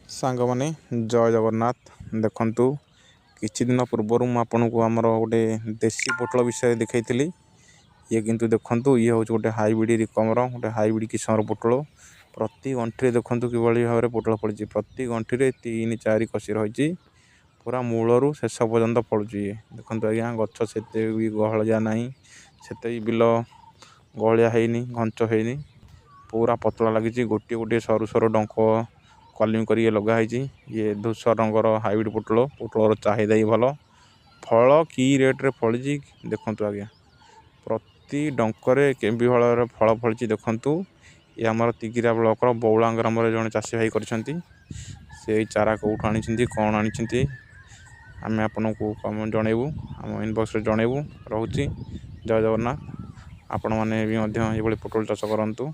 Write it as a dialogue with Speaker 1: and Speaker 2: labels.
Speaker 1: ସାଙ୍ଗମାନେ, ଜୟ ଜଗନ୍ନାଥ। ଦେଖନ୍ତୁ, କିଛି ଦିନ ପୂର୍ବରୁ ମୁଁ ଆପଣଙ୍କୁ ଆମର ଗୋଟେ ଦେଶୀ ପୋଟଳ ବିଷୟରେ ଦେଖାଇଥିଲି। ଇଏ କିନ୍ତୁ ଦେଖନ୍ତୁ, ଇଏ ହେଉଛି ଗୋଟେ ହାଇବ୍ରିଡ଼ ରକମର, ଗୋଟେ ହାଇବ୍ରିଡ଼ କିସମର ପୋଟଳ। ପ୍ରତି ଗଣ୍ଠିରେ ଦେଖନ୍ତୁ କିଭଳି ଭାବରେ ପୋଟଳ ଫଳିଛି। ପ୍ରତି ଗଣ୍ଠିରେ 3 4 କଷି ରହିଛି, ପୁରା ମୂଳରୁ ଶେଷ ପର୍ଯ୍ୟନ୍ତ ଫଳୁଛି ଇଏ। ଦେଖନ୍ତୁ ଆଜ୍ଞା, ଗଛ ସେତେ ବି ଗହଳିଆ ନାହିଁ, ସେତେ ବି ବିଲ ଗହଳିଆ ହେଇନି, ଘଞ୍ଚ ହେଇନି, ପୁରା ପତଳା ଲାଗିଛି। ଗୋଟିଏ ଗୋଟିଏ ସରୁ ସରୁ ଡଙ୍କ କଲିମି କରିକି ଲଗା ହେଇଛି। ଇଏ ଧୂସର ରଙ୍ଗର ହାଇବ୍ରିଡ଼ ପୋଟଳ। ପୋଟଳର ଚାହିଦା ବି ଭଲ। ଫଳ କି ରେଟ୍ରେ ଫଳିଛି ଦେଖନ୍ତୁ ଆଜ୍ଞା, ପ୍ରତି ଡଙ୍କରେ କେଉଁ ଫଳ ଫଳିଛି ଦେଖନ୍ତୁ। ଇଏ ଆମର ତିଗିରା ବ୍ଲକର ବଉଳା ଗ୍ରାମରେ ଜଣେ ଚାଷୀ ଭାଇ କରିଛନ୍ତି। ସେଇ ଚାରା କେଉଁଠୁ ଆଣିଛନ୍ତି, କ'ଣ ଆଣିଛନ୍ତି, ଆମେ ଆପଣଙ୍କୁ ଜଣେଇବୁ, ଆମ ଇନବକ୍ସରେ ଜଣେଇବୁ। ରହୁଛି, ଜୟ ଜଗନ୍ନାଥ। ଆପଣମାନେ ବି ମଧ୍ୟ ଏଇଭଳି ପୋଟଳ ଚାଷ କରନ୍ତୁ।